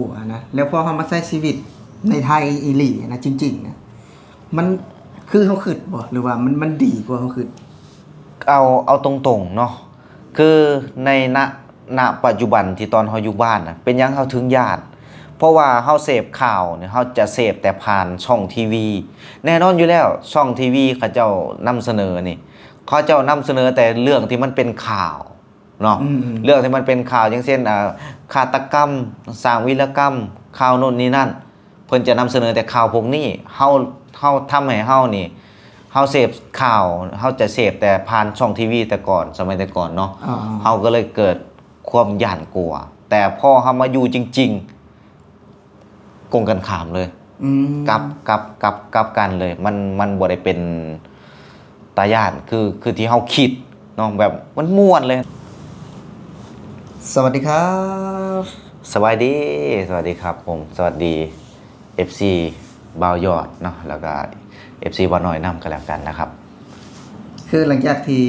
ຫັ້ນນະ ແລ້ວພໍເຮົາມາໃຊ້ຊີວິດໃນໄທອີ່ຫຼີຫັ້ນນະ ຈິງໆນະ ມັນຄືເຮົາຄິດບໍ່ ຫຼືວ່າມັນ ມັນດີກວ່າເຮົາຄິດ? ເອົາ ເອົາຕົງໆເນາະ ຄືໃນ ນະ ນະປັດຈຸບັນທີ່ຕອນເຮົາຢູ່ບ້ານນະ ເປັນຫຍັງເຮົາເຖິງຢ້ານ? ເພາະວ່າເຮົາເສບຂ່າວນີ້ ເຮົາຈະເສບແຕ່ຜ່ານຊ່ອງທີວີ. ແນ່ນອນຢູ່ແລ້ວ ຊ່ອງທີວີເຂົາເຈົ້ານຳສະເໜີນີ້ ເຂົາເຈົ້ານຳສະເໜີແຕ່ເລື່ອງທີ່ມັນເປັນຂ່າວເນາະ ອືມໆ ເລື່ອງທີ່ມັນເປັນຂ່າວ ຢ່າງເຊັ່ນ ອ່າ ຄາດຕະກຳ, ສ້າງວີລະກຳ, ຂ່າວໂນ່ນນີ້ນັ້ນ ເພິ່ນຈະນຳສະເໜີແຕ່ຂ່າວພວກນີ້. ເຮົາ ເຮົາ ທຳໃຫ້ເຮົານີ້ ເຮົາເສບຂ່າວ ເຮົາຈະເສບແຕ່ຜ່ານຊ່ອງທີວີແຕ່ກ່ອນ ສະໄໝແຕ່ກ່ອນເນາະ ອ່າໆ ເຮົາກໍເລີຍເກີດຄວາມຢ້ານກົວ. ແຕ່ພໍເຮົາມາຢູ່ຈິງໆ ກົງກັນຂ້າມເລີຍ ອືມ ກັບ ກັບ ກັບ ກັບກັນເລີຍ ມັນ ມັນບໍ່ໄດ້ເປັນຕາຢ້ານ ຄື ຄືທີ່ເຮົາຄິດເນາະ ແບບມັນມ່ວນເລີຍ. ສະຫວັດດີຄັບ ສະບາຍດີ ສະຫວັດດີຄັບຜົມ ສະຫວັດດີ ເອັຟຊີ ບ່າວຍອດເນາະ ແລ້ວກະ ເອັຟຊີ ບ່າວນ້ອຍນຳກໍແລ້ວກັນນະຄັບ. ຄືຫຼັງຈາກທີ່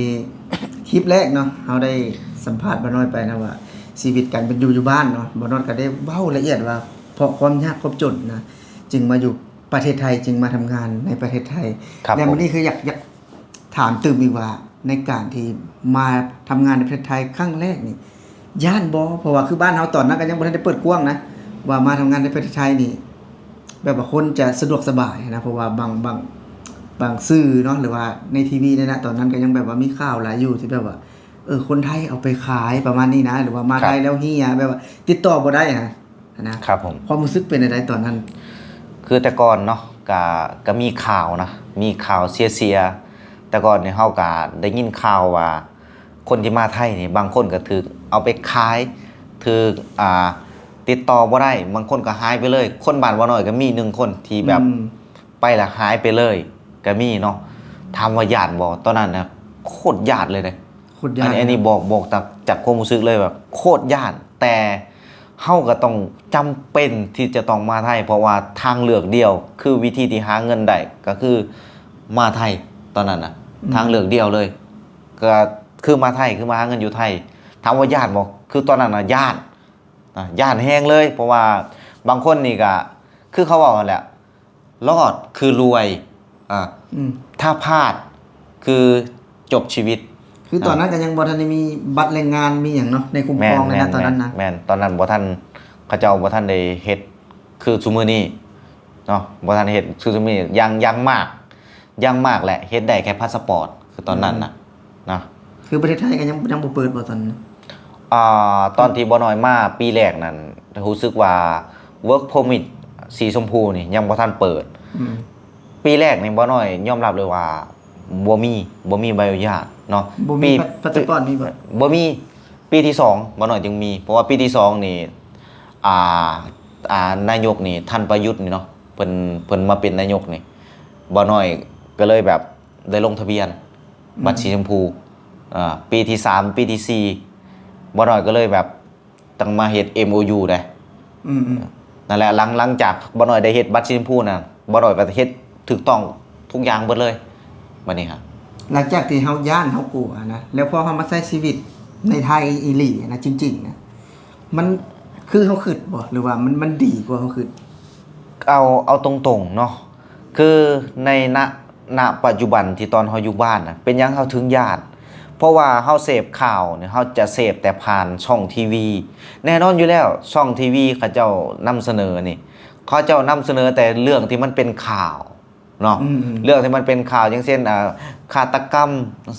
ຄລິບແລກເນາະ ເຮົາໄດ້ສຳພາດບ່າວນ້ອຍໄປນະວ່າ ຊີວິດການເປັນຢູ່ຢູ່ບ້ານເນາະ ບ່າວນ້ອຍກໍໄດ້ເວົ້າລະອຽດວ່າ ເພາະຄວາມຍາກຄວາມຈົນນະ ຈຶ່ງມາຢູ່ປະເທດໄທ ຈຶ່ງມາທຳງານໃນປະເທດໄທ ຄັບ ແລະ ຜົມ ມື້ນີ້ຄືຢາກ ຢາກ ຖາມຕື່ມອີກວ່າ ໃນການທີ່ມາທຳງານໃນປະເທດໄທຄັ້ງແລກນີ້ ຢ້ານບໍ່? ເພາະວ່າຄືບ້ານເຮົາຕອນນັ້ນກໍຍັງບໍ່ທັນໄດ້ເປີດກວ້າງນະ ວ່າມາທຳງານໃນປະເທດໄທນີ້ ແບບວ່າຄົນຈະສະດວກສະບາຍນະ ເພາະວ່າບາງ ບາງ ບາງສື່ເນາະ ຫຼືວ່າໃນທີວີໃນນະ ຕອນນັ້ນກໍຍັງແບບວ່າມີຂ່າວຫຼາຍຢູ່ ທີ່ແບບວ່າ ເອີ ຄົນໄທເອົາໄປຂາຍປະມານນີ້ນະ ຫຼືວ່າມາ ຄັບ ໄທແລ້ວເຮຍ ແບບວ່າຕິດຕໍ່ບໍ່ໄດ້ຫັ້ນນະ ຄັບຜົມ. ຄວາມຮູ້ສຶກເປັນຈັ່ງໃດຕອນນັ້ນ? ຄືແຕ່ກ່ອນເນາະ ກະ ກະມີຂ່າວນະ ມີຂ່າວເສຍໆ ແຕ່ກ່ອນນີ້ເຮົາກະໄດ້ຍິນຂ່າວວ່າ ຄົນທີ່ມາໄທນີ້ ບາງຄົນກໍຖືກເອົາໄປຂາຍ ຖືກ ອ່າ ຕິດຕໍ່ບໍ່ໄດ້ ບາງຄົນກໍຫາຍໄປເລີຍ. ຄົນບ້ານບ່າວນ້ອຍກໍມີໜຶ່ງຄົນທີ່ແບບ ອືມ ໄປແລ້ວຫາຍໄປເລີຍກໍມີເນາະ. ຖາມວ່າຢ້ານບໍ່? ຕອນນັ້ນນະ ໂຄດຢ້ານເລີຍເດ້ ໂຄດຢ້ານ ອັນ ອັນນີ້ບອກ ບອກຈາກ ຈາກຄວາມຮູ້ສຶກເລີຍ ແບບໂຄດຢ້ານ ແຕ່ເຮົາກໍຕ້ອງ ຈຳເປັນທີ່ຈະຕ້ອງມາໄທ ເພາະວ່າທາງເລືອກດຽວ ຄືວິທີທີ່ຫາເງິນໄດ້ ກໍຄືມາໄທ ຕອນນັ້ນນະ ອືມ ທາງເລືອກດຽວເລີຍ ກໍຄືມາໄທ ຄືມາຫາເງິນຢູ່ໄທ. ຖາມວ່າຢ້ານບໍ່? ຄືຕອນນັ້ນນະ ຢ້ານ ອ່າ ຢ້ານແຮງເລີຍ ເພາະວ່າບາງຄົນນີ້ກະ ຄືເຂົາເວົ້າຫັ້ນແຫຼະ ລອດຄືລວຍ ອ່າ ອືມ ຖ້າພາດຄືຈົບຊີວິດ. ຄືຕອນນັ້ນ ອ່າ ກໍຍັງບໍ່ທັນໄດ້ມີບັດແຮງງານມີຫຍັງເນາະ ໃນຄຸ້ມຄອງ ແມ່ນ ໃນ ແມ່ນ ຕອນນັ້ນນະ ແມ່ນ ຕອນນັ້ນບໍ່ທັນ ເຂົາເຈົ້າບໍ່ທັນໄດ້ເຮັດຄືຊຸມື້ນີ້ເນາະ ບໍ່ທັນເຮັດຄືຊຸມື້ນີ້ ຢ່າງ ຢ່າງມາກ ຢ່າງມາກແຫຼະ ເຮັດໄດ້ແຄ່ພາສະປອດ ຄືຕອນນັ້ນນະ ອືມ ນະ. ຄືປະເທດໄທກໍຍັງ ຍັງບໍ່ເປີດບໍ່ຕອນນັ້ນ? ອ່າ ຕອນທີ່ບ່າວນ້ອຍມາປີແລກນັ້ນ ຮູ້ສຶກວ່າ work permit ສີຊົມພູນີ້ຍັງບໍ່ທັນເປີດ ອືມ ປີແລກນີ້ບ່າວນ້ອຍຍອມຮັບເລີຍວ່າ ບໍ່ມີ ບໍ່ມີໃບອະນຸຍາດເນາະ ບໍ່ມີ ປີ ພາ ພາສະປອດມີບໍ່? ບໍ່ມີ. ປີທີສອງບ່າວນ້ອຍຈຶ່ງມີ ເພາະວ່າປີທີສອງນີ້ ອ່າ ອ່າ ນາຍົກນີ້ ທ່ານປະຍຸດນີ້ເນາະ ເພິ່ນ ເພິ່ນມາເປັນນາຍົກນີ້ ບ່າວນ້ອຍກໍເລີຍແບບ ໄດ້ລົງທະບຽນ ອືມ ບັດສີຊົມພູ ເອີ ປີທີສາມ ປີທີສີ່ ບ່າວນ້ອຍກໍເລີຍແບບ ຕ້ອງມາເຮັດເອັມໂອຢູເດ້ ອືມໆ ນັ້ນແຫຼະ ຫຼັງ ຫຼັງຈາກບ່າວນ້ອຍໄດ້ເຮັດບັດສີຊົມພູນັ້ນ ບ່າວນ້ອຍກໍເຮັດຖືກຕ້ອງທຸກຢ່າງເບິດເລີຍ ບັດນີ້ຮະ. ຫຼັງຈາກທີ່ເຮົາຢ້ານ ເຮົາກົວນະ ແລ້ວພໍເຮົາມາໃຊ້ຊີວິດໃນໄທອີ່ຫຼີນະ ຈິງໆນະ ມັນຄືເຮົາຄິດບໍ່ ຫຼືວ່າມັນ ມັນດີກວ່າເຮົາຄິດ? ເອົາ ເອົາຕົງໆເນາະ ຄືໃນ ນະ ນະປັດຈຸບັນທີ່ຕອນເຮົາຢູ່ບ້ານນະ ເປັນຫຍັງເຮົາເຖິງຢ້ານ? ເພາະວ່າເຮົາເສບຂ່າວນີ້ ເຮົາຈະເສບແຕ່ຜ່ານຊ່ອງທີວີ. ແນ່ນອນຢູ່ແລ້ວ ຊ່ອງທີວີເຂົາເຈົ້ານຳສະເໜີນີ້ ເຂົາເຈົ້ານຳສະເໜີແຕ່ເລື່ອງທີ່ມັນເປັນຂ່າວເນາະ ອືມໆ ເລື່ອງທີ່ມັນເປັນຂ່າວ ຢ່າງເຊັ່ນ ອ່າ ຄາດຕະກຳ,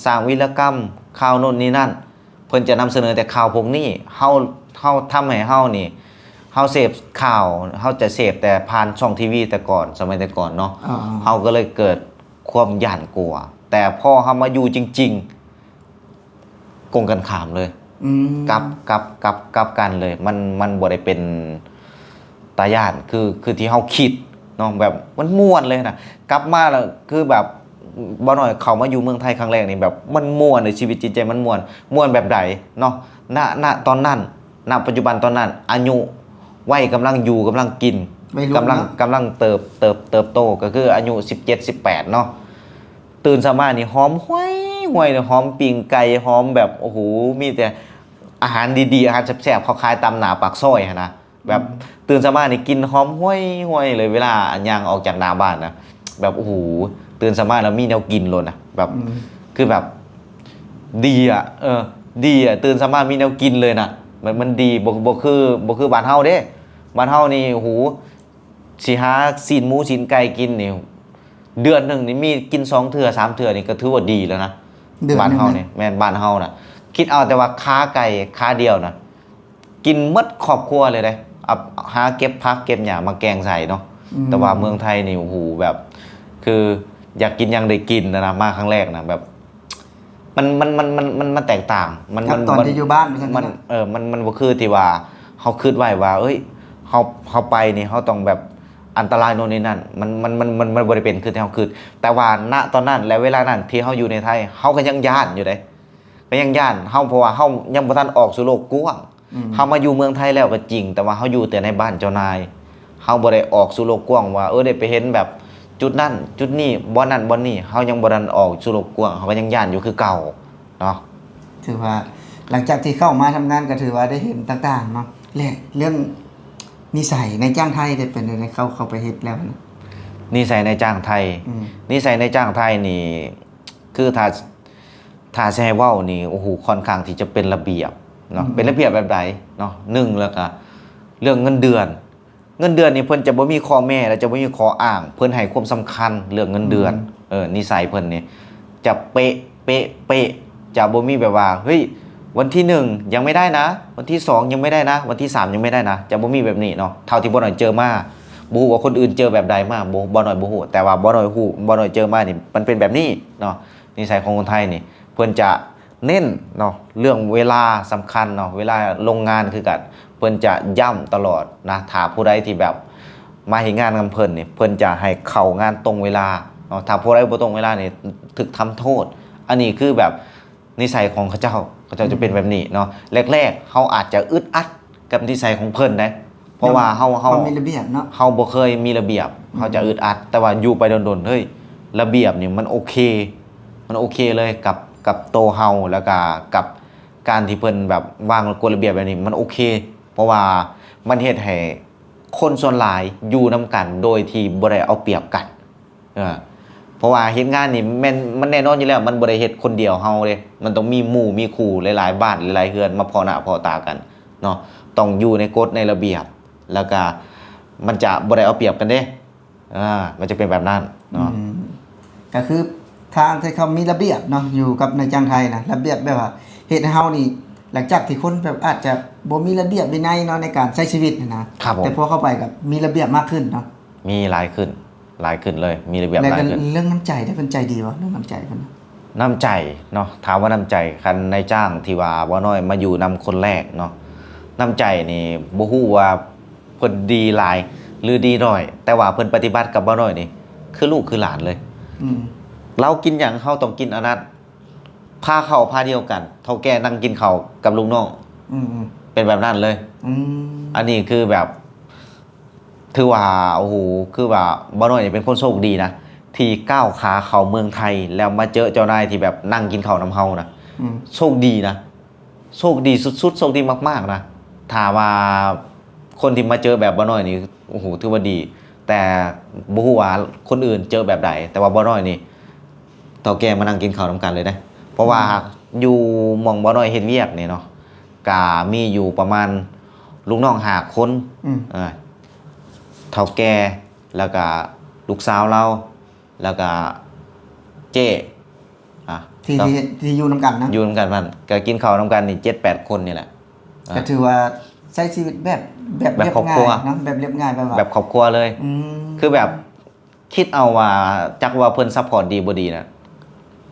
ສ້າງວີລະກຳ, ຂ່າວໂນ່ນນີ້ນັ້ນ. ເພິ່ນຈະນຳສະເໜີແຕ່ຂ່າວພວກນີ້ ເຮົາ ເຮົາ ທຳໃຫ້ເຮົານີ້ ເຮົາເສບຂ່າວ ເຮົາຈະເສບແຕ່ຜ່ານຊ່ອງທີວີແຕ່ກ່ອນ ສະໄໝແຕ່ກ່ອນເນາະ ອ່າໆ ເຮົາກໍເລີຍເກີດຄວາມຢ້ານກົວ ແຕ່ພໍເຮົາມາຢູ່ຈິງໆ ກົງກັນຂ້າມເລີຍ ອືມ ກັບ ກັບ ກັບ ກັບກັນເລີຍ ມັນ ມັນບໍ່ໄດ້ເປັນຕາຢ້ານ ຄື ຄືທີ່ເຮົາຄິດເນາະ ແບບມັນມ່ວນເລີຍນະ ກັບມາແລ້ວຄືແບບ ບ່າວນ້ອຍເຂົ້າມາຢູ່ເມືອງໄທຄັ້ງແລກນີ້ ແບບມັນມ່ວນເລີຍ ຊີວິດຈິດໃຈມັນມ່ວນ ມ່ວນແບບໃດເນາະ ນະ ນະຕອນນັ້ນ ນະປັດຈຸບັນຕອນນັ້ນ ອາຍຸໄວກຳລັງຢູ່ກຳລັງກິນ ໄວລຸ້ນ ກຳລັງ ເນາະ ກຳລັງເຕີບ ເຕີບ ເຕີບໂຕ ກໍຄືອາຍຸສິບເຈັດ ສິບແປດເນາະ ຕື່ນເຊົ້າມານີ້ຫອມຫວຍໆ ຫອມປີ້ງໄກ່ ຫອມແບບ ໂອ້ໂຫ ມີແຕ່ອາຫານດີໆ ອາຫານແຊບໆ ເຂົາຂາຍຕາມໜ້າປາກຊອຍຫັ້ນນະ ແບບ ອືມ ຕື່ນເຊົ້າມານີ້ກິ່ນຫອມຫວຍໆເລີຍ ເວລາຍ່າງອອກຈາກໜ້າບ້ານນະ ແບບ ໂອ້ໂຫ ຕື່ນເຊົ້າມາແລ້ວມີແນວກິນໂລດນະ ແບບ ອືມ ຄືແບບ ດີອະ ເອີ ດີອະ ຕື່ນເຊົ້າມາມີແນວກິນເລີຍນະ ມັນ ມັນດີ ບໍ່ ບໍ່ຄື ບໍ່ຄືບ້ານເຮົາເດ້ ບ້ານເຮົານີ້ ໂອ້ໂຫ ຊິຫາຊີ້ນໝູຊີ້ນໄກ່ກິນນີ້ ເດືອນໜຶ່ງນີ້ມີກິນສອງເທື່ອສາມເທື່ອນີ້ກໍຖືວ່າດີແລ້ວນະ ເດືອນໜຶ່ງນະ ບ້ານເຮົານີ້ ແມ່ນ ບ້ານເຮົານະ ຄິດເອົາແຕ່ວ່າຂາໄກ່ຂາດຽວນະ ກິນໝົດຄອບຄົວເລີຍເດ້ ເອົາ ຫາເກັບຜັກເກັບຫຍ້າມາແກງໃສ່ເນາະ ອືມ ແຕ່ວ່າເມືອງໄທນີ້ ໂອ້ໂຫ ແບບ ຄືຢາກກິນຫຍັງໄດ້ກິນນະ ມາຄັ້ງແລກນະ ແບບ ມັນ ມັນ ມັນ ມັນ ມັນ ມັນແຕກຕ່າງ ມັນ ມັນ ຕອນທີ່ຢູ່ບ້ານ ມັນ ເອີ ມັນ ມັນບໍ່ຄືທີ່ວ່າເຮົາຄິດໄວ້ວ່າ ເອີຍ ເຮົາ ເຮົາໄປນີ້ ເຮົາຕ້ອງແບບອັນຕະລາຍໂນ່ນນີ້ນັ້ນ ມັນ ມັນ ມັນ ມັນ ມັນບໍ່ໄດ້ເປັນຄືທີ່ເຮົາຄິດ ແຕ່ວ່າ ນະ ຕອນນັ້ນ ແລະ ເວລານັ້ນທີ່ເຮົາຢູ່ໃນໄທ ເຮົາກໍຍັງຢ້ານຢູ່ເດ້ ກໍຍັງຢ້ານ ເຮົາ ເພາະວ່າເຮົາຍັງບໍ່ທັນອອກສູ່ໂລກກວ້າງ ອືມ ເຮົາມາຢູ່ເມືອງໄທແລ້ວກໍຈິງ ແຕ່ວ່າເຮົາຢູ່ແຕ່ໃນບ້ານເຈົ້ານາຍ ເຮົາບໍ່ໄດ້ອອກສູ່ໂລກກວ້າງວ່າ ເອີ ໄດ້ໄປເຫັນແບບຈຸດນັ້ນຈຸດນີ້ ບ່ອນນັ້ນບ່ອນນີ້ ເຮົາຍັງບໍ່ທັນອອກສູ່ໂລກກວ້າງ ເຮົາກໍຍັງຢ້ານຢູ່ຄືເກົ່າເນາະ. ຖືວ່າຫຼັງຈາກທີ່ເຂົ້າມາທຳງານກໍຖືວ່າໄດ້ເຫັນຕ່າງໆເນາະ ແລະ ເລື່ອງນິໄສນາຍຈ້າງໄທໄດ້ເປັນໃດ ເຂົ້າ ເຂົ້າໄປເຮັດແລ້ວນະ? ນິໄສນາຍຈ້າງໄທ ອືມ ນິໄສນາຍຈ້າງໄທນີ້ ຄືຖ້າ ຖ້າຊິໃຫ້ເວົ້ານີ້ ໂອ້ໂຫ ຄ່ອນຂ້າງທີ່ຈະເປັນລະບຽບເນາະ ອືມ ເປັນລະບຽບແບບໃດເນາະ? ໜຶ່ງ ແລ້ວກະເລື່ອງເງິນເດືອນ ເງິນເດືອນນີ້ເພິ່ນຈະບໍ່ມີຂໍ້ແມ້ ແລະ ຈະບໍ່ມີຂໍ້ອ້າງ ເພິ່ນໃຫ້ຄວາມສຳຄັນເລື່ອງເງິນເດືອນ ອືມ ເອີ ນິໄສເພິ່ນນີ້ຈະເປະ ເປະ ເປະ ຈະບໍ່ມີແບບວ່າ ເຮີ້ຍ ວັນທີໜຶ່ງຍັງໄມ່ໄດ້ນະ ວັນທີສອງຍັງໄມ່ໄດ້ນະ ວັນທີສາມຍັງໄມ່ໄດ້ນະ ຈະບໍ່ມີແບບນີ້ເນາະ ເທົ່າທີ່ບ່າວນ້ອຍເຈີມາ ບໍ່ຮູ້ວ່າຄົນອື່ນເຈີແບບໃດມາ ບໍ່ ບ່າວນ້ອຍບໍ່ຮູ້ ແຕ່ວ່າບ່າວນ້ອຍຮູ້ ບ່າວນ້ອຍເຈີມານີ້ ມັນເປັນແບບນີ້ເນາະ. ນິໄສຂອງຄົນໄທນີ້ ເພິ່ນຈະເນັ້ນເນາະ ເລື່ອງເວລາສຳຄັນເນາະ ເວລາລົງງານຄືກັນ ເພິ່ນຈະຢ້ຳຕະຫຼອດນະ ຖ້າຜູ້ໃດທີ່ແບບມາເຮັດງານນຳເພິ່ນນີ້ ເພິ່ນຈະໃຫ້ເຂົ້າງານຕົງເວລາເນາະ ຖ້າຜູ້ໃດບໍ່ຕົງເວລານີ້ຖືກທຳໂທດ. ອັນນີ້ຄືແບບນິໄສຂອງເຂົາເຈົ້າ ເຂົາເຈົ້າຈະເປັນແບບນີ້ເນາະ ອືມ ແລກໆ ເຮົາອາດຈະອຶດອັດກັບນິໄສຂອງເພິ່ນເດ້ ເພາະວ່າເຮົາ ເຮົາ ເຮົາບໍ່ເຄີຍມີລະບຽບ ອືມ ເຮົາຈະອຶດອັດ ແຕ່ວ່າຢູ່ໄປດົນໆ ເຮີ້ຍ ລະບຽບນີ້ມັນໂອເຄ ມັນໂອເຄເລີຍກັບ ກັບໂຕເຮົາ ແລ້ວກະກັບການທີ່ເພິ່ນແບບວາງກົດລະບຽບແບບນີ້ ມັນໂອເຄ ເພາະວ່າມັນເຮັດໃຫ້ຄົນສ່ວນຫຼາຍຢູ່ນຳກັນໂດຍທີ່ບໍ່ໄດ້ເອົາປຽບກັນ. ເອີ ເພາະວ່າເຮັດງານນີ້ແມ່ນ ມັນແນ່ນອນຢູ່ແລ້ວ ມັນບໍ່ໄດ້ເຮັດຄົນດຽວເຮົາເດ້ ມັນຕ້ອງມີໝູ່ມີຄູ່ຫຼາຍໆບ້ານ ຫຼາຍໆເຮືອນມາພໍ້ໜ້າພໍ້ຕາກັນເນາະ ຕ້ອງຢູ່ໃນກົດໃນລະບຽບ ແລ້ວກະມັນຈະບໍ່ໄດ້ເອົາປຽບກັນເດ້. ອ່າ ມັນຈະເປັນແບບນັ້ນເນາະ ອືມ ກໍຄືທາງທີ່ເຂົາມີລະບຽບເນາະ ຢູ່ກັບນາຍຈ້າງໄທນະ ລະບຽບແບບວ່າເຮັດໃຫ້ເຮົານີ້ ຫຼັງຈາກທີ່ຄົນແບບອາດຈະບໍ່ມີລະບຽບວິໄນເນາະ ໃນການໃຊ້ຊີວິດຫັ້ນນະ ແຕ່ພໍເຂົ້າໄປກໍມີລະບຽບມາກຂຶ້ນເນາະ ມີຫຼາຍຂຶ້ນ ຫຼາຍຂຶ້ນເລີຍ ມີລະບຽບຫຼາຍຂຶ້ນ. ແລ້ວກໍເລື່ອງນ້ຳໃຈເດ້ ເພິ່ນໃຈດີບໍ່ ເລື່ອງນ້ຳໃຈເພິ່ນ? ນ້ຳໃຈເນາະ ຖາມວ່ານ້ຳໃຈ ຄັນນາຍຈ້າງທີ່ວ່າບ່າວນ້ອຍມາຢູ່ນຳຄົນແລກເນາະ ນ້ຳໃຈນີ້ບໍ່ຮູ້ວ່າ ເພິ່ນດີຫຼາຍ ຫຼື ດີໜ້ອຍ ແຕ່ວ່າເພິ່ນປະຕິບັດກັບບ່າວນ້ອຍນີ້ ຄືລູກຄືຫຼານເລີຍ ອືມ ລາວກິນຫຍັງເຮົາຕ້ອງກິນອັນນັ້ນ ພາເຂົ້າພາດຽວກັນ ເຖົ້າແກ່ນັ່ງກິນເຂົ້າກັບລູກນ້ອງ ອືມໆ ເປັນແບບນັ້ນເລີຍ ອືມ ອັນນີ້ຄືແບບ ຖືວ່າ ໂອ້ໂຫ ຄືວ່າບ່າວນ້ອຍນີ້ເປັນຄົນໂຊກດີນະ ທີ່ກ້າວຂາເຂົ້າເມືອງໄທ ແລ້ວມາເຈີເຈົ້ານາຍທີ່ແບບນັ່ງກິນເຂົ້ານຳເຮົານະ ອືມ ໂຊກດີນະ. ໂຊກດີສຸດໆ ໂຊກດີມາກໆນະ ຖ້າວ່າຄົນທີ່ມາເຈີແບບບ່າວນ້ອຍນີ້ ໂອ້ໂຫ ຖືວ່າດີ ແຕ່ບໍ່ຮູ້ວ່າຄົນອື່ນເຈີແບບໃດ ແຕ່ວ່າບ່າວນ້ອຍນີ້ ເຖົ້າແກ່ມານັ່ງກິນເຂົ້ານຳກັນເລີຍເດ້ ເພາະວ່າ ອືມ ຢູ່ໝ່ອງບ່າວນ້ອຍເຮັດວຽກນີ້ເນາະ ກະມີຢູ່ປະມານລູກນ້ອງຫ້າຄົນ ອືມ ເອີ ເຖົ້າແກ່ ແລ້ວກະລູກສາວລາວ ແລ້ວກະເຈ້ ອ່າ ທີ່ ທີ່ ທີ່ຢູ່ນຳກັນນະ ຢູ່ນຳກັນ ມັນກະກິນເຂົ້ານຳກັນນີ້ ເຈັດແປດຄົນນີ້ແຫຼະ ກໍຖືວ່າໃຊ້ຊີວິດແບບ ແບບ ແບບ ລຽບງ່າຍເນາະ ແບບລຽບງ່າຍ ແບບວ່າ ແບບຄອບຄົວເລີຍ ອືມ ຄືແບບຄິດເອົາວ່າ ຈັກວ່າເພິ່ນຊັບພອດດີບໍ່ດີນະ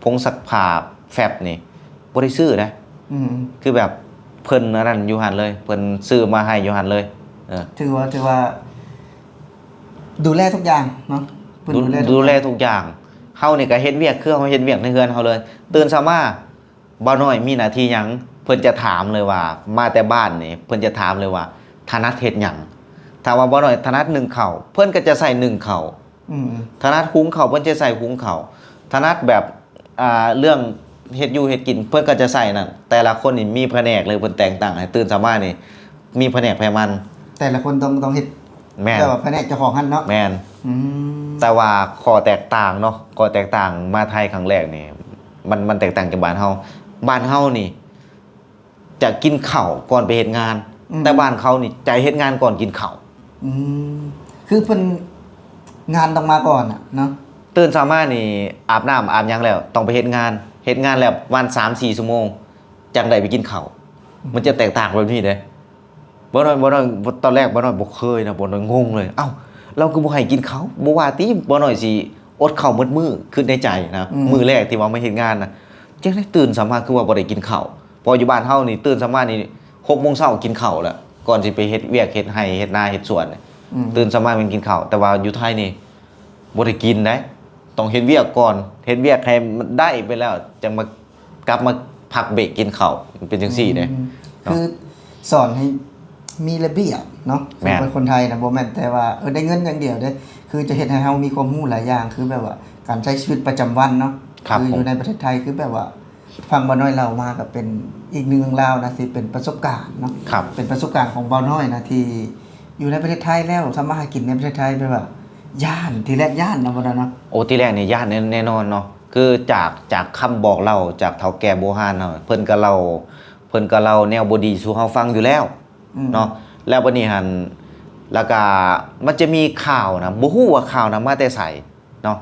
ຜົງຊັກຜ້າແຟບນີ້ບໍ່ໄດ້ຊື້ນະ ອືມ ຄືແບບເພິ່ນອັນນັ້ນຢູ່ຫັ້ນເລີຍ ເພິ່ນຊື້ມາໃຫ້ຢູ່ຫັ້ນເລີຍ ເອີ ຖືວ່າ ຖືວ່າ ດູແລທຸກຢ່າງເນາະ ເພິ່ນດູແລທຸກຢ່າງ ເຮົານີ້ກໍເຮັດວຽກ ຄືເຮົາເຮັດວຽກໃນເຮືອນເຮົາເລີຍ ຕື່ນເຊົ້າມາ ບ່າວນ້ອຍມີໜ້າທີ່ຫຍັງ ເພິ່ນຈະຖາມເລີຍວ່າ ມາແຕ່ບ້ານນີ້ ເພິ່ນຈະຖາມເລີຍວ່າ ຖະໜັດເຮັດຫຍັງ ຖ້າວ່າບ່າວນ້ອຍຖະໜັດໜຶ້ງເຂົ້າ ເພິ່ນກໍຈະໃສ່ໜຶ້ງເຂົ້າ ອືມ ຖະໜັດຫຸງເຂົ້າ ເພິ່ນຈະໃສ່ຫຸງເຂົ້າ ຖະໜັດແບບ ອ່າ ເລື່ອງເຮັດຢູ່ເຮັດກິນ ເພິ່ນກໍຈະໃສ່ນັ້ນ ແຕ່ລະຄົນນີ້ມີພະແນກເລີຍ ເພິ່ນແຕ່ງຕັ້ງໃຫ້ ຕື່ນເຊົ້າມານີ້ ມີພະແນກໃຜມັນ ແຕ່ລະຄົນຕ້ອງ ຕ້ອງເຮັດ ແມ່ນ ແບບວ່າພະແນກເຈົ້າຂອງຫັ້ນເນາະ. ແມ່ນ ອືມ ແຕ່ວ່າຂໍ້ແຕກຕ່າງເນາະ ຂໍ້ແຕກຕ່າງມາໄທຄັ້ງແລກນີ້ ມັນ ມັນແຕກຕ່າງຈາກບ້ານເຮົາ. ບ້ານເຮົານີ້ຈະກິນເຂົ້າກ່ອນໄປເຮັດງານ ອືມ ແຕ່ບ້ານເຂົານີ້ຈະເຮັດງານກ່ອນກິນເຂົ້າ. ອືມ ຄືເພິ່ນ ງານຕ້ອງມາກ່ອນນະເນາະ. ຕື່ນເຊົ້າມານີ້ ອາບນ້ຳອາບຫຍັງແລ້ວ ຕ້ອງໄປເຮັດງານ ເຮັດງານແລ້ວປະມານສາມສີ່ຊົ່ວໂມງ ຈັ່ງໄດ້ໄປກິນເຂົ້າ. ອືມ ມັນຈະແຕກຕ່າງແບບນີ້ເດ້. ບໍ່ນ້ອຍ ບໍ່ນ້ອຍ ຕອນແລກບໍ່ນ້ອຍບໍ່ເຄີຍນະ ບໍ່ນ້ອຍງົງເລີຍ. ເອົ້າ ລາວຄືບໍ່ໃຫ້ກິນເຂົ້າ ບໍ່ວ່າຕິ ບໍ່ນ້ອຍຊິອົດເຂົ້າໝົດມື້ ຄິດໃນໃຈນະ. ອືມ ມື້ແລກທີ່ວ່າມາເຮັດງານນະ ຈັ່ງໃດຕື່ນເຊົ້າມາຄືວ່າບໍ່ໄດ້ກິນເຂົ້າ. ເພາະຢູ່ບ້ານເຮົານີ້ ຕື່ນເຊົ້າມານີ້ ຫົກໂມງເຊົ້າກິນເຂົ້າແລ້ວ ກ່ອນຊິໄປເຮັດວຽກເຮັດໄຮ່ເຮັດນາເຮັດສວນ. ອືມ ຕື່ນເຊົ້າມາແມ່ນກິນເຂົ້າ ແຕ່ວ່າຢູ່ໄທນີ້ບໍ່ໄດ້ກິນໃດ ຕ້ອງເຮັດວຽກກ່ອນ ເຮັດວຽກໃຫ້ມັນໄດ້ໄປແລ້ວ ຈັ່ງມາ ກັບມາພັກເບຣກກິນເຂົ້າ ມັນເປັນຈັ່ງຊີ້ເດ້. ອືມ ເນາະ ຄືສອນໃຫ້ມີລະບຽບເນາະ. ແມ່ນ ເປັນຄົນໄທນະ ບໍ່ແມ່ນແຕ່ວ່າ ເອີ ໄດ້ເງິນຢ່າງດຽວເດ້ ຄືຈະເຮັດໃຫ້ເຮົາມີຄວາມຮູ້ຫຼາຍຢ່າງ ຄືແບບວ່າການໃຊ້ຊີວິດປະຈຳວັນເນາະ. ຄັບ ຄືຢູ່ໃນປະເທດໄທ ຄືແບບວ່າ ຟັງບ່າວນ້ອຍເລົ່າມາກໍເປັນອີກໜຶ່ງເລື່ອງລາວນະ ທີ່ເປັນປະສົບການເນາະ. ຄັບ ເປັນປະສົບການຂອງບ່າວນ້ອຍນະ ທີ່ຢູ່ໃນປະເທດໄທແລ້ວ ທຳມາຫາກິນໃນປະເທດໄທ ແບບວ່າຢ້ານ ທີແລກຢ້ານນະ ບໍ່ໄດ້ເນາະ. ໂອ້ ທີແລກນີ້ຢ້ານແນ່ ແນ່ນອນເນາະ. ຄືຈາກ ຈາກຄຳບອກເລົ່າຈາກເຖົ້າແກ່ບູຮານເຮົາ ເພິ່ນກໍເລົ່າ ເພິ່ນກໍເລົ່າແນວບໍ່ດີສູ່ເຮົາຟັງຢູ່ແລ້ວ ອືມ ເນາະ. ແລ້ວບັດນີ້ຫັ້ນ ແລ້ວກໍມັນຈະມີຂ່າວນະ ບໍ່ຮູ້ວ່າຂ່າວນະມາແຕ່ໃສເນາະ.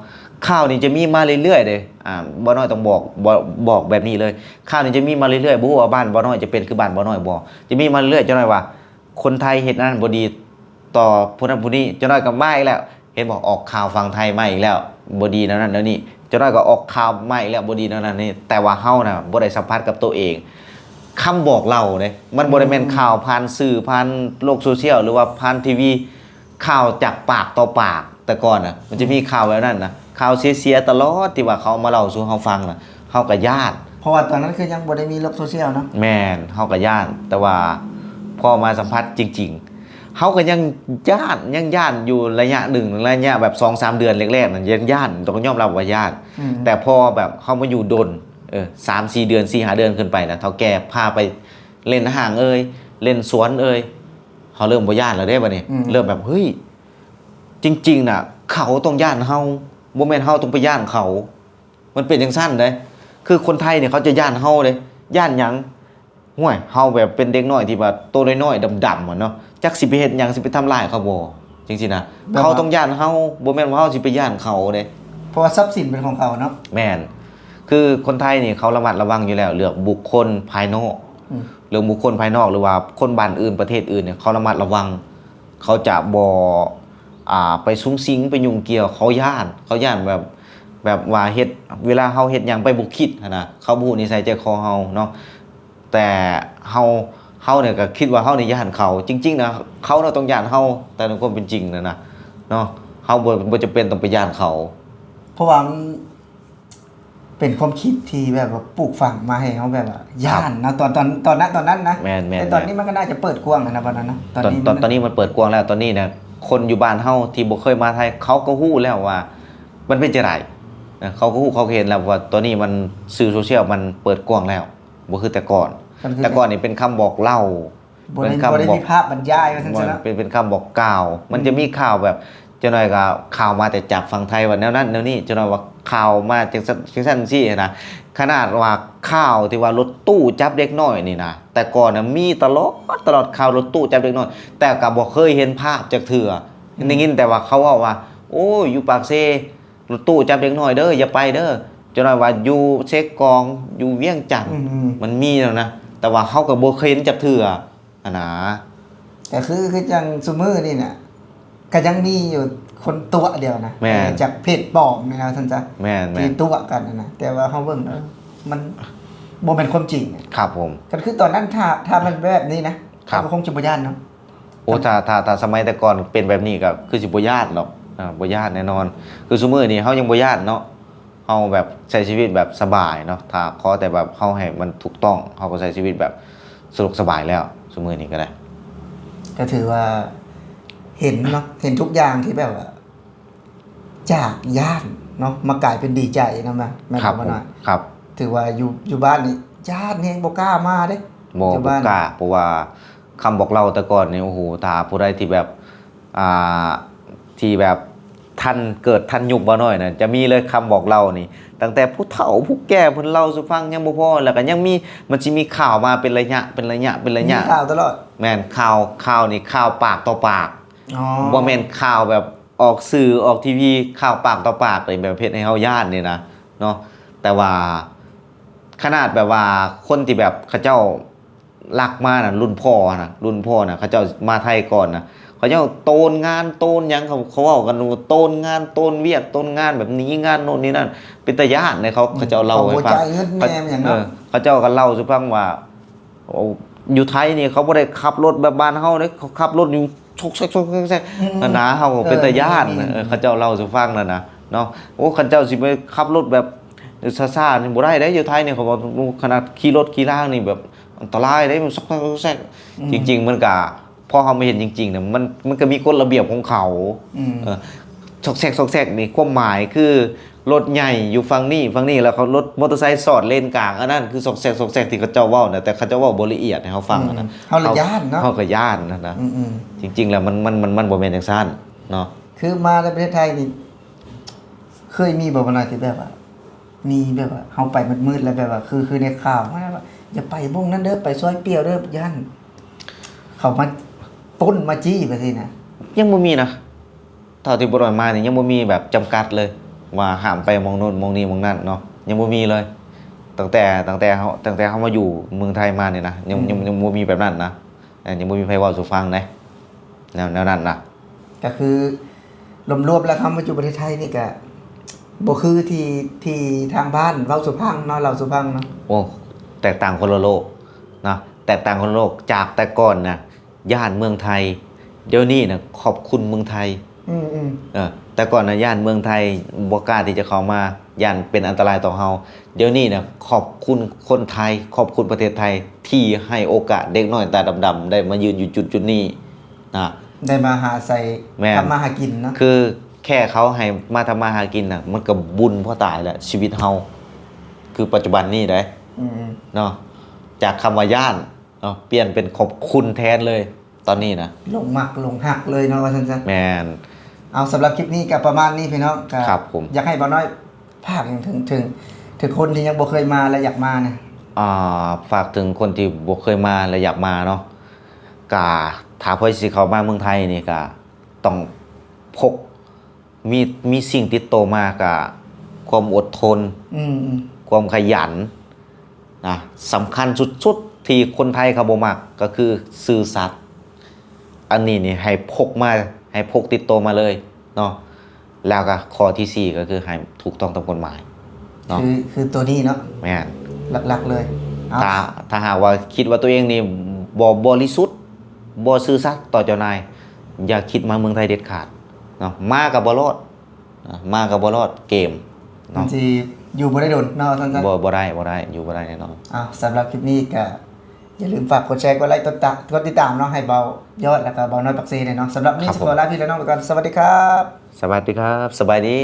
ຂ່າວນີ້ຈະມີມາເລື້ອຍໆເດ້. ອ່າ ບ່າວນ້ອຍຕ້ອງບອກ ບອກ ບອກແບບນີ້ເລີຍ ຂ່າວນີ້ຈະມີມາເລື້ອຍໆ. ບໍ່ຮູ້ວ່າບ້ານບ່າວນ້ອຍຈະເປັນຄືບ້ານບ່າວນ້ອຍບໍ່ ຈະມີມາເລື້ອຍໆ. ຈັກໜ້ອຍວ່າ ຄົນໄທເຮັດອັນນັ້ນບໍ່ດີຕໍ່ຜູ້ນັ້ນຜູ້ນີ້ ຈັກໜ້ອຍກໍມາອີກແລ້ວ. ເຫັນບໍ່ ອອກຂ່າວຝັ່ງໄທມາອີກແລ້ວ ບໍ່ດີແນວນັ້ນແນວນີ້. ຈັກໜ້ອຍກໍອອກຂ່າວມາອີກແລ້ວ ບໍ່ດີແນວນັ້ນນີ້. ແຕ່ວ່າເຮົານະບໍ່ໄດ້ສຳຜັດກັບໂຕເອງ. ຄຳບອກເລົ່າເດ້ ມັນບໍ່ໄດ້ແມ່ນ ອືມ ຂ່າວຜ່ານສື່ ຜ່ານໂລກໂຊຊຽວ ຫຼືວ່າຜ່ານທີວີ ຂ່າວຈາກປາກຕໍ່ປາກ. ແຕ່ກ່ອນນະ ມັນຈະມີ ອືມ ຂ່າວແບບນັ້ນນະ ຂ່າວເສຍໆຕະຫຼອດ ທີ່ວ່າເຂົາເອົາມາເລົ່າສູ່ເຮົາຟັງນະ ເຮົາກໍຢ້ານ. ເພາະວ່າຕອນນັ້ນຄືຍັງບໍ່ໄດ້ມີໂລກໂຊຊຽວເນາະ. ແມ່ນ ເຮົາກໍຢ້ານ ແຕ່ວ່າພໍມາສຳຜັດຈິງໆ ເຮົາກໍຍັງຢ້ານ ຍັງຢ້ານຢູ່ໄລຍະໜຶ່ງ ໄລຍະແບບສອງສາມເດືອນແລກໆນັ້ນ ຍັງຢ້ານ ຕ້ອງຍອມຮັບວ່າຢ້ານ. ອືມ ແຕ່ພໍແບບເຮົາມາຢູ່ດົນ ເອີ ສາມສີ່ເດືອນ ສີ່ຫ້າເດືອນຂຶ້ນໄປນະ ເຖົ້າແກ່ພາໄປເລ່ນຫ້າງເອີຍ ເລ່ນສວນເອີຍ ເຮົາເລີ່ມບໍ່ຢ້ານແລ້ວເດ້ບັດນີ້. ອືມ ເລີ່ມແບບ ເຮີ້ຍ ຈິງໆນະ ເຂົາຕ້ອງຢ້ານເຮົາ ບໍ່ແມ່ນເຮົາຕ້ອງໄປຢ້ານເຂົາ. ມັນເປັນຈັ່ງຊັ້ນເດ້. ຄືຄົນໄທນີ້ເຂົາຈະຢ້ານເຮົາເດ້. ຢ້ານຫຍັງ? ຫ້ວຍ ເຮົາແບບເປັນເດັກນ້ອຍທີ່ວ່າໂຕນ້ອຍໆ ດຳໆ ຫັ້ນເນາະ ຈັກຊິໄປເຮັດຫຍັງ ຊິໄປທຳລາຍເຂົາບໍ່ ຈັ່ງຊີ້ນະ. ແບບວ່າ ເຂົາຕ້ອງຢ້ານເຮົາ ບໍ່ແມ່ນວ່າເຮົາຊິໄປຢ້ານເຂົາເດ້. ເພາະວ່າຊັບສິນເປັນຂອງເຂົາເນາະ. ແມ່ນ ຄືຄົນໄທນີ້ເຂົາລະມັດລະວັງຢູ່ແລ້ວ ເລື່ອງບຸກຄົນພາຍນອກ. ອືມ ເລື່ອງບຸກຄົນພາຍນອກ ຫຼືວ່າຄົນບ້ານອື່ນ ປະເທດອື່ນນີ້ ເຂົາລະມັດລະວັງ. ເຂົາຈະບໍ່ ອ່າ ໄປສຸງສິງ ໄປຫຍຸ້ງກ່ຽວ. ເຂົາຢ້ານ ເຂົາຢ້ານແບບ ແບບວ່າເຮັດ ເວລາເຮົາເຮັດຫຍັງໄປບໍ່ຄິດຫັ້ນນະ ເຂົາບໍ່ຮູ້ນິໄສໃຈຄໍເຮົາເນາະ. ແຕ່ເຮົາ ເຮົານີ້ກໍຄິດວ່າເຮົານີ້ຢ້ານເຂົາ. ຈິງໆນະ ເຂົານະຕ້ອງຢ້ານເຮົາ ແຕ່ໃນຄວາມເປັນຈິງນັ້ນນະເນາະ ເຮົາບໍ່ ບໍ່ຈຳເປັນຕ້ອງໄປຢ້ານເຂົາ. ເພາະວ່າມັນ ເປັນຄວາມຄິດທີ່ແບບວ່າປູກຝັງມາໃຫ້ເຮົາແບບວ່າຢ້ານເນາະ ຕອນ ຕອນ ຕອນນັ້ນ ຕອນນັ້ນນະ. ແມ່ນໆໆ ແຕ່ຕອນນີ້ມັນກໍໜ້າຈະເປີດກວ້າງແລ້ວນະ ຕອນນັ້ນນະ. ຕອນນີ້ ຕອນ ຕອນນີ້ມັນເປີດກວ້າງແລ້ວ. ຕອນນີ້ນະ ຄົນຢູ່ບ້ານເຮົາທີ່ບໍ່ເຄີຍມາໄທ ເຂົາກໍຮູ້ແລ້ວວ່າມັນເປັນຈັ່ງໃດ. ເຂົາກໍຮູ້ ເຂົາກໍເຫັນແລ້ວວ່າຕອນນີ້ມັນ ສື່ໂຊຊຽວມັນເປີດກວ້າງແລ້ວ ບໍ່ຄືແຕ່ກ່ອນ. ແຕ່ກ່ອນນີ້ເປັນຄຳບອກເລົ່າ ບໍ່ໄດ້ ເປັນຄຳ ບໍ່ໄດ້ ບອກ ມີພາບບັນຍາຍວ່າຊັ້ນຊະເນາະ. ເປັນ ເປັນຄຳບອກກ່າວ. ອືມ ມັນຈະມີຂ່າວແບບ ຈັກໜ້ອຍກໍຂ່າວມາແຕ່ຈາກຝັ່ງໄທວ່າແນວນັ້ນແນວນີ້ ຈັກໜ້ອຍວ່າຂ່າວມາຈັ່ງຊັ້ນ ຈັ່ງຊັ້ນຈັ່ງຊີ້ຫັ້ນນະ. ຂະໜາດວ່າຂ່າວທີ່ວ່າລົດຕູ້ຈັບເດັກນ້ອຍນີ້ນະ ແຕ່ກ່ອນນະມີຕະຫຼອດ ຕະຫຼອດ ຂ່າວລົດຕູ້ຈັບເດັກນ້ອຍ ແຕ່ກໍບໍ່ເຄີຍເຫັນພາບຈັກເທື່ອ. ອືມ ໄດ້ຍິນແຕ່ວ່າເຂົາເວົ້າວ່າ ໂອ້ຍ ຢູ່ປາກເຊ ລົດຕູ້ຈັບເດັກນ້ອຍເດີ ຢ່າໄປເດີ. ຈັກໜ້ອຍວ່າຢູ່ເຊກອງ ຢູ່ວຽງຈັນ ອືມໆ ມັນມີແລ້ວນະ ແຕ່ວ່າເຮົາກໍບໍ່ເຄີຍເຫັນຈັກເທື່ອຫັ້ນນະ. ກໍຄື ຄືຈັ່ງຊຸມື້ນີ້ນະ ກໍຍັງມີຢູ່ຄົນຕົວະດຽວນະ. ແມ່ນ ຈາກເພຈປອມນີ້ນະ ວ່າຊັ້ນຊະ. ແມ່ນໆ ທີ່ຕົວະກັນຫັ້ນນະ ແຕ່ວ່າເຮົາເບິ່ງ ເອີ ມັນບໍ່ແມ່ນຄວາມຈິງ. ຄັບຜົມ. ກໍຄືຕອນນັ້ນ ຖ້າ ຖ້າມັນແບບນີ້ນະ ຄັບ ເຮົາກໍຄົງຈະບໍ່ຢ້ານເນາະ. ໂອ້ ຖ້າ ຖ້າ ຖ້າສະໄໝແຕ່ກ່ອນເປັນແບບນີ້ກໍຄືຊິບໍ່ຢ້ານດອກ. ອ່າ ບໍ່ຢ້ານແນ່ນອນ. ຄືຊຸມື້ນີ້ເຮົາຍັງບໍ່ຢ້ານເນາະ ເຮົາແບບໃຊ້ຊີວິດແບບສະບາຍເນາະ. ຖ້າຂໍແຕ່ແບບເຮົາໃຫ້ມັນຖືກຕ້ອງ ເຮົາກໍໃຊ້ຊີວິດແບບສະດວກສະບາຍແລ້ວ ຊຸມື້ນີ້ກໍໄດ້. ກໍຖືວ່າເຫັນເນາະ ເຫັນທຸກຢ່າງທີ່ແບບວ່າ ຈາກຢ້ານເນາະ ມາກາຍເປັນດີໃຈນຳນະ ແມ່ນບໍ່ນ້ອຍ? ຄັບ ຖືວ່າຢູ່ ຢູ່ບ້ານນີ້ຢ້ານແຮງ ບໍ່ກ້າມາເດ້. ບໍ່ ຢູ່ບ້ານ ບໍ່ກ້າ ເພາະວ່າ ຄຳບອກເລົ່າແຕ່ກ່ອນນີ້ ໂອ້ໂຫ ຖ້າຜູ້ໃດທີ່ແບບ ອ່າ ທີ່ແບບທັນເກີດທັນຍຸກບ່າວນ້ອຍນະ ຈະມີເລີຍຄຳບອກເລົ່ານີ້ ຕັ້ງແຕ່ຜູ້ເຖົ້າຜູ້ແກ່ເພິ່ນເລົ່າສູ່ຟັງຍັງບໍ່ພໍ ແລ້ວກໍຍັງມີ ມັນຊິມີຂ່າວມາເປັນໄລຍະ ເປັນໄລຍະ ເປັນໄລຍະ ມີຂ່າວຕະຫຼອດ. ແມ່ນ ຂ່າວ ຂ່າວນີ້ ຂ່າວປາກຕໍ່ປາກ. ອໍ ບໍ່ແມ່ນຂ່າວແບບອອກສື່ອອກທີວີ ຂ່າວປາກຕໍ່ປາກເລີຍ ແບບເຮັດໃຫ້ເຮົາຢ້ານນີ້ນະເນາະ. ແຕ່ວ່າຂະໜາດແບບວ່າຄົນທີ່ແບບເຂົາເຈົ້າລັກມານະ ລຸ້ນພໍ່ນະ ລຸ້ນພໍ່ນະ ເຂົາເຈົ້າມາໄທກ່ອນນະ ເຂົາເຈົ້າໂຕນງານໂຕນຫຍັງ ເຂົາ ເຂົາເວົ້າກັນວ່າໂຕນງານໂຕນວຽກໂຕນງານ ແບບໜີງານໂນ່ນນີ້ນັ້ນ ເປັນຕາຢ້ານເດ້. ເຂົາ ເຂົາເຈົ້າເລົ່າໃຫ້ຟັງ ເຂົາເຈົ້າກໍເລົ່າສູ່ຟັງວ່າ ໂອ້ ຢູ່ໄທນີ້ເຂົາບໍ່ໄດ້ຂັບລົດແບບບ້ານເຮົາເດ້ ເຂົາຂັບລົດຢູ່ຊອກແຊກ ຊອກແຊກ ອືມ ຫັ້ນນະ ເຮົາກໍເປັນຕາຢ້ານ. ເອີ ເອີ ເຂົາເຈົ້າເລົ່າສູ່ຟັງນັ້ນນະເນາະ. ໂອ້ ຄັນເຈົ້າຊິໄປຂັບລົດແບບຊ້າໆນີ້ບໍ່ໄດ້ເດ້ ຢູ່ໄທນີ້ ເຂົາວ່າ ໂອ້ ຂະໜາດຂີ່ລົດຂີ່ລາງນີ້ແບບອັນຕະລາຍເດ້ ມັນຊອກແຊກ ຊອກແຊກ. ອືມ ຈິງໆ ມັນກະ ພໍເຮົາມາເຫັນຈິງໆນະ ມັນ ມັນກໍມີກົດລະບຽບຂອງເຂົາ. ອືມ ເອີ ຊອກແຊກ ຊອກແຊກນີ້ ຄວາມໝາຍຄືລົດໃຫຍ່ຢູ່ຝັ່ງນີ້ ຝັ່ງນີ້ ແລ້ວເຂົາລົດມໍເຕີໄຊສອດເລນກາງ ອັນນັ້ນຄືຊອກແຊກ ຊອກແຊກທີ່ເຂົາເຈົ້າເວົ້ານະ ແຕ່ເຂົາເຈົ້າເວົ້າບໍ່ລະອຽດໃຫ້ເຮົາຟັງຫັ້ນນະ. ອືມ ເຮົາລະຢ້ານເນາະ ເຮົາກໍຢ້ານຫັ້ນນະ. ອືມໆ ຈິງໆ ແລ້ວມັນ ມັນ ມັນ ມັນບໍ່ແມ່ນຈັ່ງຊັ້ນເນາະ. ຄືມາໃນປະເທດໄທນີ້ ເຄີຍມີບໍ່ ບ່າວນ້ອຍ ທີ່ແບບວ່າ ມີແບບວ່າເຮົາໄປມືດໆ ແລ້ວແບບວ່າ ຄື ຄືໃນຂ່າວຫັ້ນນະ ວ່າຢ່າໄປບ່ອນນັ້ນເດີ ໄປຊອຍປ່ຽວເດີ ຢ້ານເຂົາມາປຸ້ນມາຈີ້ ແບບຊີ້ນະ? ຍັງບໍ່ມີນະ ເທົ່າທີ່ບໍ່ໄດ້ມານີ້ ຍັງບໍ່ມີແບບຈຳກັດເລີຍ ວ່າຫ້າມໄປໝ່ອງໂນ້ນໝ່ອງນີ້ໝ່ອງນັ້ນເນາະ ຍັງບໍ່ມີເລີຍ. ຕັ້ງແຕ່ ຕັ້ງແຕ່ເຮົາ ຕັ້ງແຕ່ເຮົາມາຢູ່ເມືອງໄທມານີ້ນະ ຍັງ ອືມ ຍັງ ຍັງບໍ່ມີແບບນັ້ນນະ. ເອີ ຍັງບໍ່ມີໃຜເວົ້າສູ່ຟັງເດ້ ແນວ ແນວນັ້ນນະ. ກໍຄືລວມໆແລ້ວ ຄຳວ່າຢູ່ປະເທດໄທນີ້ກໍບໍ່ຄືທີ່ ທີ່ທາງບ້ານເວົ້າສູ່ຟັງເນາະ ເລົ່າສູ່ຟັງເນາະ. ໂອ້ ແຕກຕ່າງຄົນລະໂລກນະ ແຕກຕ່າງຄົນລະໂລກ. ຈາກແຕ່ກ່ອນນະ ຢ້ານເມືອງໄທ ດຽວນີ້ນະ ຂອບຄຸນເມືອງໄທ. ອືມໆ ເອີ ແຕ່ກ່ອນນະ ຢ້ານເມືອງໄທ ບໍ່ກ້າທີ່ຈະເຂົ້າມາ ຢ້ານເປັນອັນຕະລາຍຕໍ່ເຮົາ. ດຽວນີ້ນະ ຂອບຄຸນຄົນໄທ ຂອບຄຸນປະເທດໄທ ທີ່ໃຫ້ໂອກາດເດັກນ້ອຍຕາດຳໆ ໄດ້ມາຢືນຢູ່ຈຸດໆນີ້ນະ ໄດ້ມາຫາໃສ່ ແມ່ນ ທຳມາຫາກິນເນາະ. ຄືແຄ່ເຂົາໃຫ້ມາທຳມາຫາກິນນະ ມັນກໍບຸນພໍຕາຍແລ້ວ ຊີວິດເຮົາ ຄືປັດຈຸບັນນີ້ເດ້. ອືມ ເນາະ ຈາກຄຳວ່າຢ້ານ ເນາະ ປ່ຽນເປັນຂອບຄຸນແທນເລີຍຕອນນີ້ນະ. ຫຼົງມັກຫຼົງຮັກເລີຍເນາະ ວ່າຊັ້ນຊະ. ແມ່ນ. ເອົາ ສຳລັບຄລິບນີ້ກໍປະມານນີ້ພີ່ນ້ອງ. ກໍ ຄັບຜົມ ຢາກໃຫ້ບ່າວນ້ອຍຝາກຫຍັງເຖິງ ເຖິງ ເຖິງຄົນທີ່ຍັງບໍ່ເຄີຍມາ ແລະ ຢາກມານະ? ອ່າ ຝາກເຖິງຄົນທີ່ບໍ່ເຄີຍມາ ແລະ ຢາກມາເນາະ ກະຖ້າເພື່ອຊິເຂົ້າມາເມືອງໄທນີ້ ກະຕ້ອງພົກ ມີ ມີສິ່ງຕິດໂຕມາກະຄວາມອົດທົນ ອືມໆ ຄວາມຂະຫຍັນນະ. ສຳຄັນສຸດໆ ທີ່ຄົນໄທເຂົາບໍ່ມັກກໍຄືຊື່ສັດ. ອັນນີ້ນີ້ໃຫ້ພົກມາ ໃຫ້ພົກຕິດໂຕມາເລີຍເນາະ. ແລ້ວກະຂໍ້ທີສີ່ ກໍຄືໃຫ້ຖືກຕ້ອງຕາມກົດໝາຍເນາະ. ຄື ຄືໂຕນີ້ເນາະ. ແມ່ນ. ຫຼັກໆເລີຍ. ເອົາ ຖ້າ ຖ້າຫາກວ່າຄິດວ່າຕົວເອງນີ້ບໍ່ບໍລິສຸດ ບໍ່ຊື່ສັດຕໍ່ເຈົ້ານາຍ ຢ່າຄິດມາເມືອງໄທເດັດຂາດເນາະ. ມາກໍບໍ່ລອດ ອ່າ ມາກໍບໍ່ລອດເກມເນາະ. ມັນຊິຢູ່ບໍ່ໄດ້ດົນເນາະ ວ່າຊັ້ນຊະ. ບໍ່ ບໍ່ໄດ້ ບໍ່ໄດ້ ຢູ່ບໍ່ໄດ້ແນ່ນອນ. ເອົາ ສຳລັບຄລິບນີ້ກໍຢ່າລືມຝາກກົດແຊ ກົດໄລ ກົດຕາ ກົດຕິດຕາມເນາະ ໃຫ້ເບົາຍອດ ແລ້ວກໍເບົານ້ອຍປາກເຊແດ່ເນາະ. ສຳລັບນີ້ ຄັບ ຊິຂໍລາ ພີ່ແລະນ້ອງໄປກ່ອນ. ສະຫວັດດີຄັບ. ສະຫວັດດີຄັບ. ສະບາຍດີ.